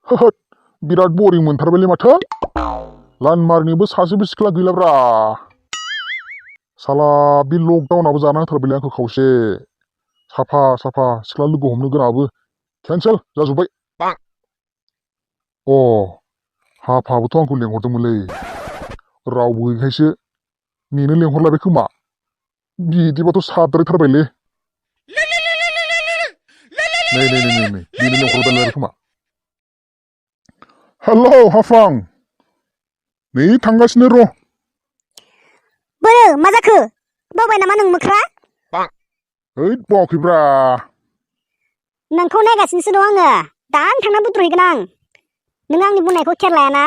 होद बिराद बरिं मोनथारबायलै माथो लानमारनिबो सासेबो सिख्ला गैलाब्रा साला बे लकडाउनाबो जाना होथारबायलै आंखौ खावसे साफा साफा सिख्ला लोगो हमनो गोनाङाबो केन्सेल जाजोब्बाय अ हाफाबोथ' आंखौ लेंहरदोंमोनलै रावबो गैयैखायसो नेनो लेंहरलायबाय खोमा बिदिबाथ' साबद्रायथारबायलै नै बेनो लेंहरबायलाय खोमा हेलौ हाफां नै थांगासिनो र' बोरो मा जाखो बावबाय नामा नों मोख्रा हैद बावाखैब्रा नोंखौ नायगासिनोसो दं आङो दानो थांना बुद्रुहैगोन आं नों आंनि बुंनायखौ खेर लायाना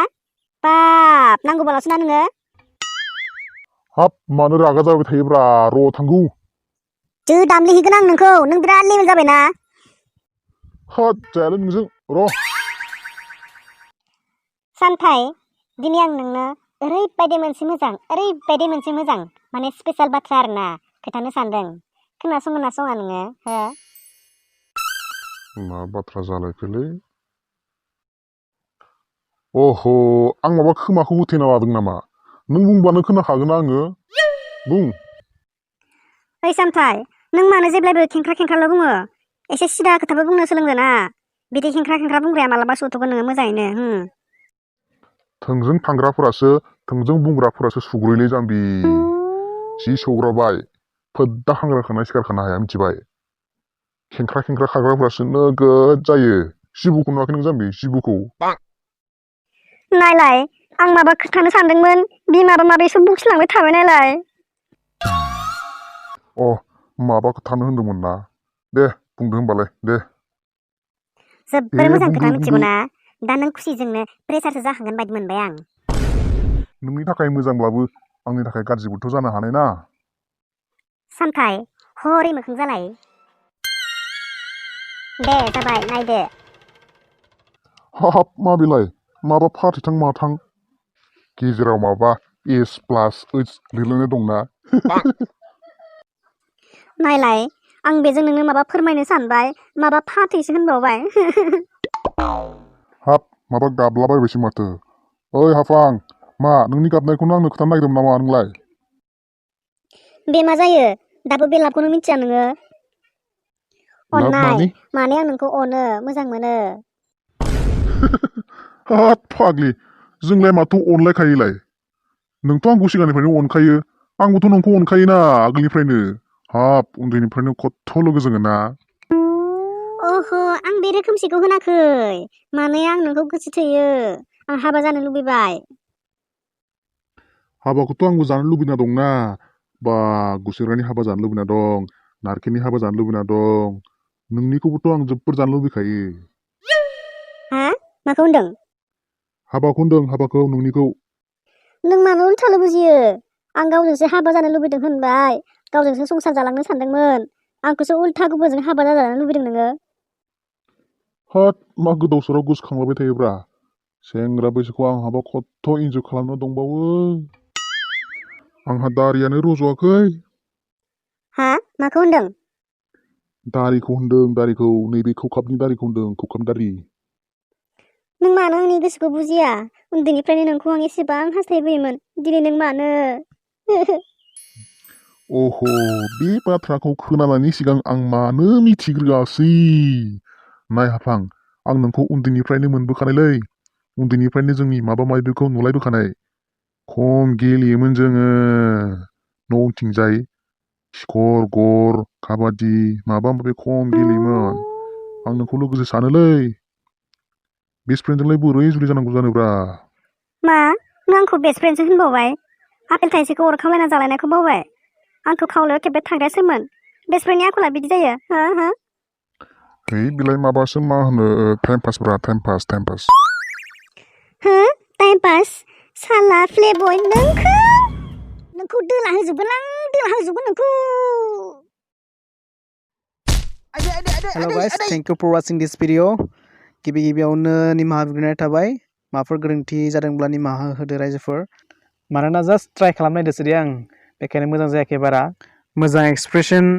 बाब नांगौबालसो ना नोङो हाब मानो रागा जाबाय थायोब्रा र' थांगौ जो दामलिहैगोन आं नोंखौ नों बिराद लेबेल जाबायना हाद जायालै नोंजों र' सानथाय दिनै आं नोंनो ओरैबायदि मोनसे मोजां माने स्पेसियेल बाथ्रा आरोना खोन्थानो सानदों खोनासंगोन ना सङा नोङो हो मा बाथ्रा जालायखोलै अह' आं माबा खोमाखौ होथेना लादों नामा नों बुंबानो खोनाखागोन आङो बुं ओइ सानथाय नों मानो जेब्लायबो खेंख्रा बुङो एसे सिदा खोथाबो बुंनो सोलोंदो ना बिदि खेंख्रा बुंग्राया मालाबा सौथुगोन नोङो मोजाङैनो थोंजों थांग्राफोरासो थोंजों बुंग्राफोरासो सुग्रोयोलै जाम्बि जि सौग्रावबाय फोद्दा हांग्रा खानाय सिखार खानो हाया मिथिबाय खेंख्रा खाग्राफोरासो नोगोद जायो जिबौखौ नुवाखै नों जाम्बि जिबौखौ नायलाय आं माबा खोन्थानो सानदोंमोन बि माबायसो बुंखिलांबाय थाबाय नायलाय अ माबा खोथानो होनदोंमोन ना दे बुंदो होनबालाय दे जोबोर मोजां खोथा मिथिगौ ना दा नों खुसिजोंनो प्रेसारसो जाखांगोन बायदि मोनबाय आं नोंनि थाखाय मोजांब्लाबो आंनि थाखाय गाज्रिबोथ' जानो हानाय ना सानथाय हरै मोखां जालाय दे जाबाय नायदो हाब मा बेलाय माबा फाथैथां माथां गेजेराव माबा S+H लिरलायनाय दंना नायलाय आं बेजों नोंनो माबा फोरमायनो सानबाय माबा फाथैसो होनबावबाय हाब माबा गाबलाबायबायसो माथो ओइ हाफां मा नोंनि गाबनायखौनो आंनो खोन्थानो नागिरदोंमोन नामा नोंलाय बे मा जायो दाबो बे लाबखौनो मिथिया नोङो अननाय माने आं नोंखौ अनो मोजां मोनो हाब फाग्लि जोंलाय माथो अनलायखायोलाय नोंथ' आंखौ सिगांनिफ्रायनो अनखायो आंबोथ' नोंखौ अनखायोना आगोलनिफ्रायनो हाब उन्दैनिफ्रायनो खथ' लोगो जोङो ना अह' आं बे रोखोमसेखौ होनाखै माने आं नोंखौ गोसो थोयो आं हाबा जानो लुबैबाय हाबाखौथ' आंबो जानो लुबैना दंना बा गुसेरानि हाबा जानो लुबैना दं नारखेलनि हाबा जानो लुबैना दं नोंनिखौबोथ' आं जोबोर जानो लुबैखायो हा माखौ होनदों हाबाखौ होनदों हाबाखौ नोंनिखौ नों मानो उल्थाल बुजियो आं गावजोंसो हाबा जानो लुबैदों होनबाय गावजोंसो संसार जालांनो सानदोंमोन आंखौसो उल्था गुबुनजों हाबा जाजानो लुबैदों नोङो हाब मा गोदाव सोराव गोसोखांलाबाय थायोब्रा सेंग्रा बैसोखौ आंहाबा खथ' इन्जय खालामना दंबावो आंहा दारियानो रज'वाखै हा माखौ होनदों दारिखौ होनदों दारिखौ नैबे खौखाबनि दारिखौ होनदों खौखाब दारि नों मानो आंनि गोसोखौ बुजिया उन्दैनिफ्रायनो नोंखौ आं एसेबां हास्थायबोयोमोन दिनै नों मानो अह' बे बाथ्राखौ खोनानायनि सिगां आं मानो मिथिग्रोआसै नाय हाफां आं नोंखौ उन्दैनिफ्रायनो मोनबोखानायलै उन्दैनिफ्रायनो जोंनि माबा माबिखौ नुलायबोखानाय खम गेलेयोमोन जोङो न' उनथिंजाय खिखर गर काबादि माबा माबि खम गेलेयोमोन आं नोंखौ लोगोसो सानोलै बेस्ट फ्रेन्डजोंलाय बोरै जुलि जानांगौ जानोब्रा मा नों आंखौ बेस्ट फ्रेन्डसो होनबावबाय आपेल थाइसेखौ अर खावलायना जालायनायखौ बावबाय आंखौ खावलायाव खेबबाय थांग्रासोमोन बेस्ट फ्रेन्डनि आखला बिदि जायो हो है बेलाय माबासो मा होनो टाइम पासब्रा टाइम पास हो टाइम पास साला प्लेबय नोंखौ दोला होजोबगोन नोंखौ Hello guys, thank you for watching this video. गिबियावनो निमाहा बिग्रोनाय थाबाय माबाफोर गोरोन्थि जादोंब्ला निमाहा होदो रायजोफोर मानोना जास्ट ट्राइ खालामनायदोंसो दे आं बेखायनो मोजां जायाखै बारा मोजां एक्सप्रेसन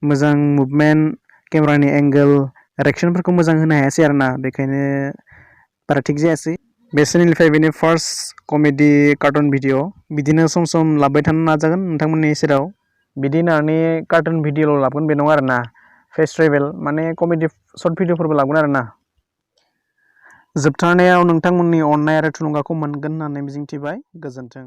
मोजां मुभमेन्ट केमेरानि एंगोल रिएक्सनफोरखौ मोजां होनो हायासै आरोना बेखायनो बारा थिग जायासै बे चेनेलनिफ्राय बेनो फार्स्ट कमेडि कार्टुन भिडिअ बिदिनो सम सम लाबोबाय थानो नाजागोन नोंथांमोननि सेराव बिदि होननानै कार्टुन भिडिअल' लाबोगोन बे नङा आरोना फेस ट्रेभेल माने कमेडि सर्ट भिडिअफोरबो लाबोगोन आरोना जोबथारनायाव नोंथांमोननि अननाय आरो थुलुंगाखौ मोनगोन होननानै मिजिंथिबाय गोजोन्थों